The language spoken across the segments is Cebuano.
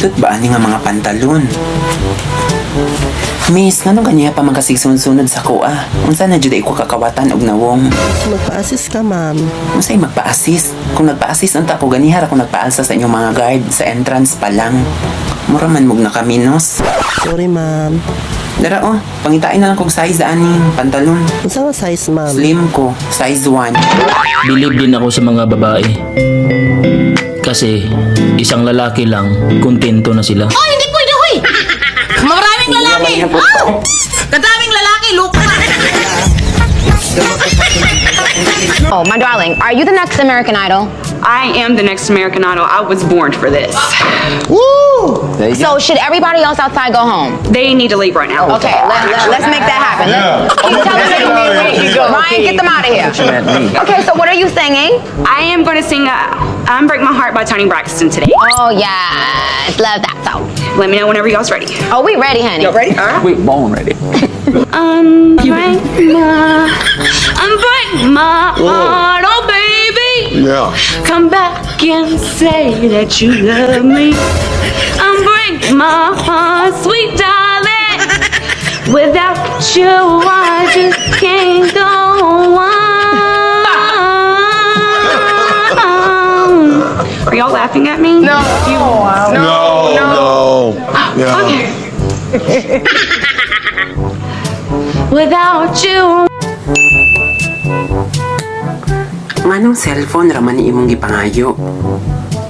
Nindot ba ani nga mga pantalon? Miss, ngano ganiya pa man kasigsunod-sunod sa kuha? Unsa na jud ay ko kakawatan og nawong? Magpa-assist ka, ma'am. Unsay magpa-assist? Kung nagpa-assist unta ko ganiha ra ko nagpaalsa sa inyong mga guard sa entrance pa lang. Mura man mog nakaminos. Sorry, ma'am. Dara oh, pangitain na lang kog size aning pantalon. Unsa nga size, ma'am? Slim ko, size 1. Bilib din ako sa mga babae. Kasi isang lalaki lang, kontento na sila. Oh, hindi pwede, hoy! Maraming lalaki! Oh! Kadaming lalaki, luka! Oh, my darling, are you the next American Idol? I am the next American Idol. I was born for this. So should everybody else outside go home? They need to leave right now. Okay, let's make that happen. Keep telling me. Ryan, get them out of here. Okay, so what are you singing? I am going to sing "Unbreak My Heart" by Toni Braxton today. Oh, yes. Love that song. Let me know whenever y'all's ready. Oh, we ready, honey. Ready? All right. Wait, born ready. Unbreak my heart, oh baby. Yeah. Come back and say that you love me. Unbreak my heart, sweet darling. Without you, I just can't go on. Are y'all laughing at me? No. No. Yeah. Okay. Without you. Nganong cellphone ra man ni imong gipangayo?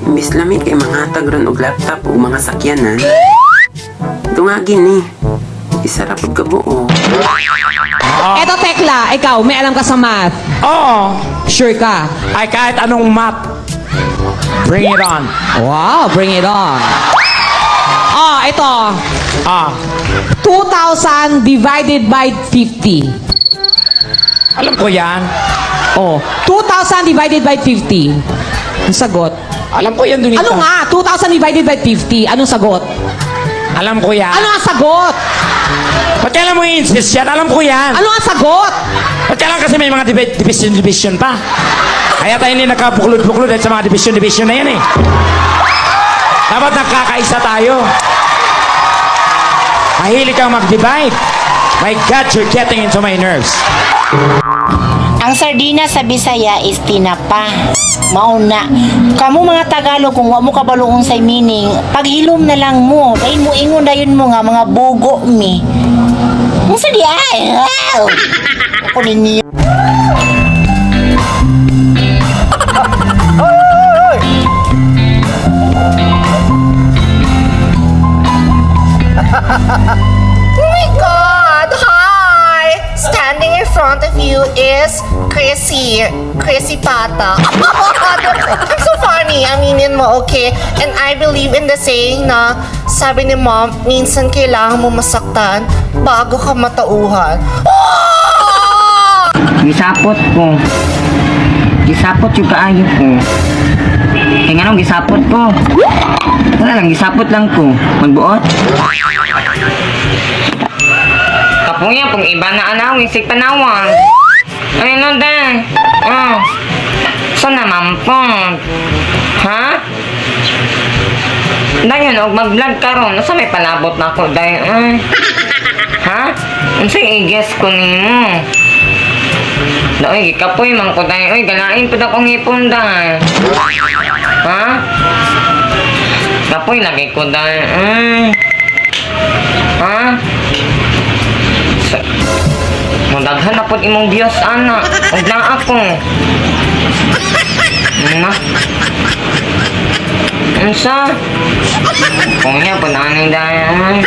Imbis lami kay manghatag ron og laptop ug mga sakyanan. Tungagi ni. Isa ra pud ka buo. Eto, Tekla, ikaw, may alam ka sa math. Oo. Sure ka? Ay, kahit anong math. Bring it on. Wow, bring it on. Oh, ito. 2,000 divided by 50. Alam ko yan. Oh, 2,000 divided by 50. Ang sagot? Alam ko yan, Donita. Ano nga? 2,000 divided by 50. Anong sagot? Alam ko yan. Ano ang sagot? Ba't kailan mo i-insist yan? Alam ko yan. Ano ang sagot? Ba't kailan kasi may mga division-division pa? Kaya tayo hindi nagkabuklod-buklod dahil sa mga division-division na yan eh. Dapat nagkakaisa tayo. Mahilig kang mag-divide. My God, you're getting into my nerves. Ang sardina sa Bisaya is tinapa. Mauna. Kamo mga Tagalog, kung wa mo kabalo unsay meaning, paghilom na lang mo. Kay mo ingon dayon mo nga mga bugo mi. Unsa di ay? Wow! Ako ninyo. Oh my God! Hi! Standing in front of you is Chrissy. Chrissy Pata. I'm so funny, aminin mo, okay? And I believe in the saying na sabi ni Mom, minsan kailangan mo masaktan bago ka matauhan. Oh! Gisapot ko. Gisapot yung kaayo ko. Kaya nga nung gisapot ko. Wala lang, gisapot lang ko. Magbuot. Kapuya, kung iba na anaw, isig panawang. Ay, no, da. Oh. Saan naman po? Ha? Dayon, og mag-vlog karon, nasa may palabot na ako, dayon. Ay. Ha? Unsay i-guess ko nimo? Daoy, gikapoy man ko dayon. Uy, galain pud akong ngipon dayon. Ha? Kapoy lagi ko dayon. Ay. Ha? Mudaghan na pud imong views ana. Ug na ako. Ma. Unsa? Kunya pud ani dayon.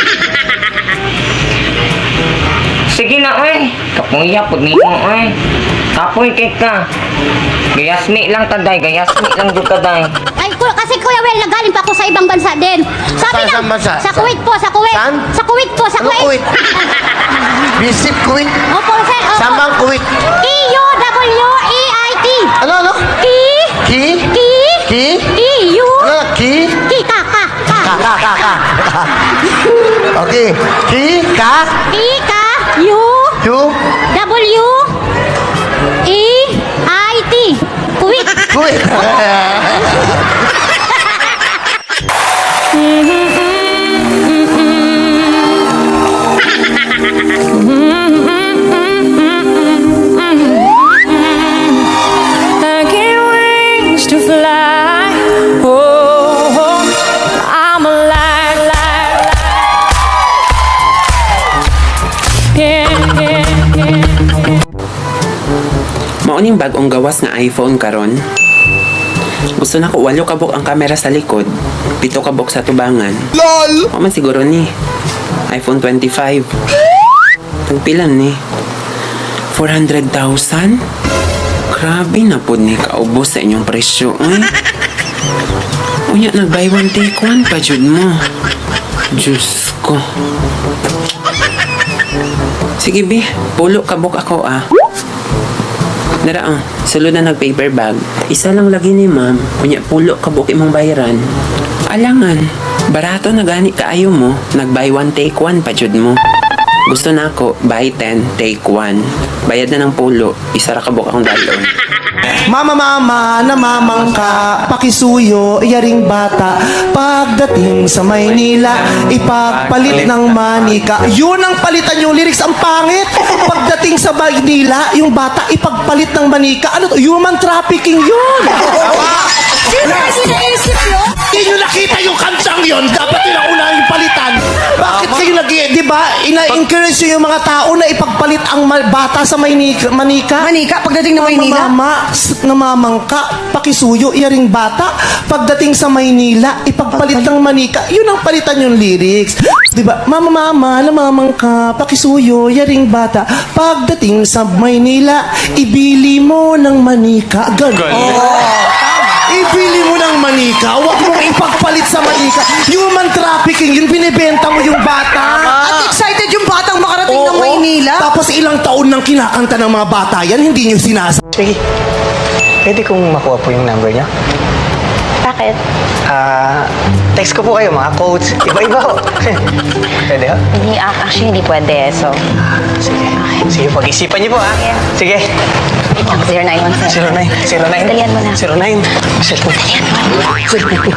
Sige na, oy. Kapuya pud nimo, oy. Kapoy kay ka. Gayasmi lang ta, day. Gayasmi lang jud ka, day. Ay, kasi Kuya Will, nagaling pa ako sa ibang bansa din. Sabi Saan, ng, saan bansa? Sa Kuwait po, sa Kuwait. Saan? Sa Kuwait po, sa Ano Kuwait. Kuwait? Bisip Kuwait? Opo, sir. Opo. Saan bang Kuwait? K-U-W-E-I-T. Ano, ano? K. Ki? K. Ki? K. U. Ano? Ki? K. K. K. K. Ka, ka, ka, ka. Okay. Ki, ka, K. K. U. U, W. E. I. T. Kuwait. Kuwait. Mao ning bag-ong gawas nga iPhone karon. Gusto nako 8 ka buok ang kamera sa likod, 7 ka buok sa tubangan. LOL! Mao man siguro ni iPhone 25. Tagpila ni? 400,000? Grabe na pod ni kaubos sa inyong presyo. Uy. Unya, nag buy one take one pa jud mo. Diyos ko. Sige bi, 10 ka buok ako ah. Dara ah, sulod na nag paper bag. Isa lang lagi ni ma'am. Unya 10 ka buok imong bayaran. Alangan, barato na gani kaayo mo. Nag buy one take one pa jud mo. Gusto na ako, buy 10, take 1. Bayad na ng 10, 1 ra ka buok akong dalon. Mama, mama, namamangka, pakisuyo, yaring bata. Pagdating sa Maynila, ipagpalit ng manika. Yun ang palitan yung lyrics, ang pangit. Pagdating sa Maynila, yung bata, ipagpalit ng manika. Ano to? Human trafficking yun. Sino kasi naisip yun? Hindi nyo nakita yung kantang yun. Dapat yun ang unang yung palitan. Bakit kayo nag, di ba, ina-encourage nyo yung mga tao na ipagpalit ang bata sa Maynila, manika? Manika, pagdating ng Maynila? Mama, namamangka, pakisuyo, iyaring bata. Pagdating sa Maynila, ipagpalit ng manika. Yun ang palitan yung lyrics. Di ba? Mama, mama, namamangka, pakisuyo, yaring bata. Pagdating sa Maynila, ibili mo ng manika. Ganon. Ibili mo ng manika. Huwag mong ipagpalit sa manika. Human trafficking, yun binibenta mo yung bata. At excited yung batang makarating ng Oo. Maynila. Tapos ilang taon nang kinakanta ng mga bata yan, hindi nyo sinasa. Sige. Pwede kong makuha po yung number niya? Bakit? Ah, text ko po kayo mga quotes. Iba-iba ho. Pwede ho? Hindi, actually, hindi pwede. So, Sige. Sige, pag-isipan niyo po ha. Sige. wait lang, 0917. 09, 09. Dalian mo na. 09. Cellphone. Cellphone.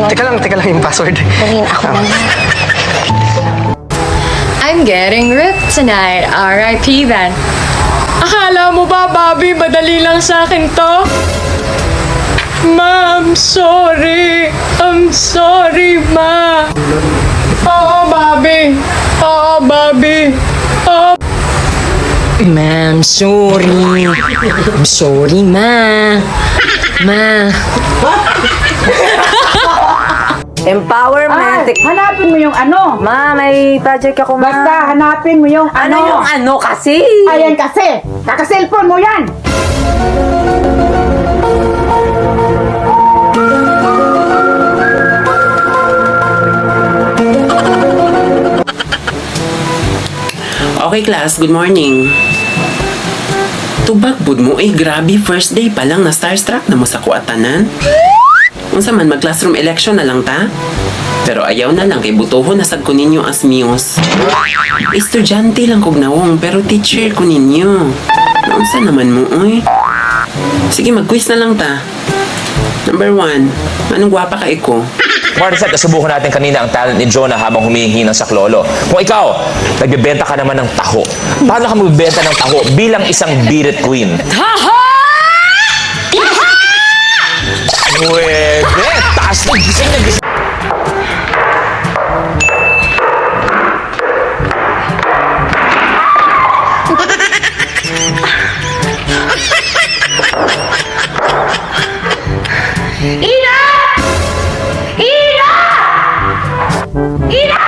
0917. Teka lang yung password. Dalhin ako na. I'm getting ripped tonight. R.I.P. then. Akala mo ba, Bobby, madali lang sa akin to? Ma'am, sorry. I'm sorry, ma. Oo, Bobby. Oo, Bobby. Oo. Ma'am, sorry. I'm sorry, ma. Ma. Empowerment. Hanapin mo yung ano. Ma, may project ako, ma. Basta hanapin mo yung ano. Ano yung ano kasi? Ayan kasi. Kaka-cellphone mo yan. Okay class, good morning. Tubag bud mo eh, grabe first day pa lang na starstruck na mo sa kuatanan. Unsa man mag classroom election na lang ta? Pero ayaw na lang kay butohon na sad ko ninyo as muse. Estudyante lang kog nawong pero teacher ko ninyo. Unsa naman mo oy? Sige, mag-quiz na lang ta. Number 1, anong gwapa ka ko? Maricel, nasubukan natin kanina ang talent ni Jonah habang humihingi ng saklolo. Kung ikaw, nagbebenta ka naman ng taho, paano ka magbebenta ng taho bilang isang birit queen? Taho! Pwede! Taas na gising na gising. Ina! Ina! Ina!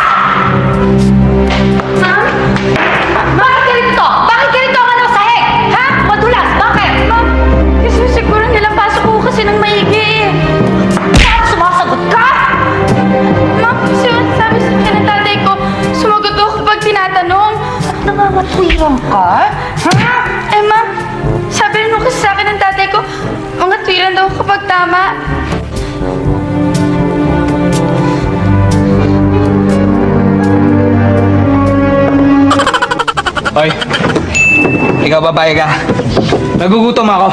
Ma'am? Bakit ganito? Bakit ganito ang ano sahig? Ha? Madulas! Bakit? Ma'am, kasi siguro nilapasok ko kasi ng maigi eh. Bakit sumasagot ka? Ma'am, kasi sabi sa akin ng tatay ko, sumagot ako kapag tinatanong. Nangangatwiran ka? Ha? Eh ma'am, sabi rin kasi sa akin ng tatay ko, mga tuwiran daw kapag tama. Hoy, ikaw babae ka. Nagugutom ako.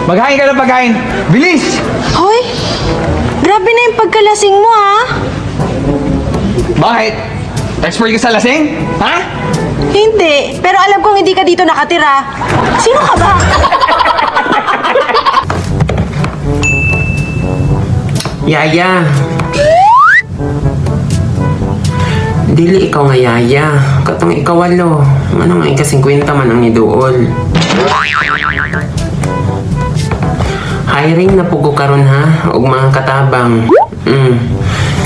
Maghain ka ng pagkain. Bilis! Hoy! Grabe na yung pagkalasing mo, ah! Bakit? Expert ka sa lasing? Ha? Hindi, pero alam kong hindi ka dito nakatira. Sino ka ba? Yaya. Dili ikaw nga yaya. Katong 8, ano nga 50 man ang niduol. Hiring na pugo karon ha, og mga katabang.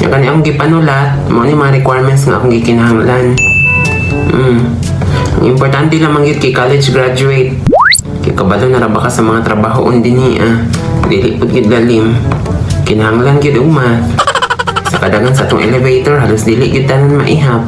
Ya kani akong gipanulat, mao ni mga requirements nga akong gikinahanglan. Ang importante lamang gyud kay college graduate. Kay kabalo na ra ba ka sa mga trabaho dinhi ah. Dili pud gyud lalim. Kinahanglan gyud og math. Sa kadagan sa atong elevator, halos dili gyud tanan maihap.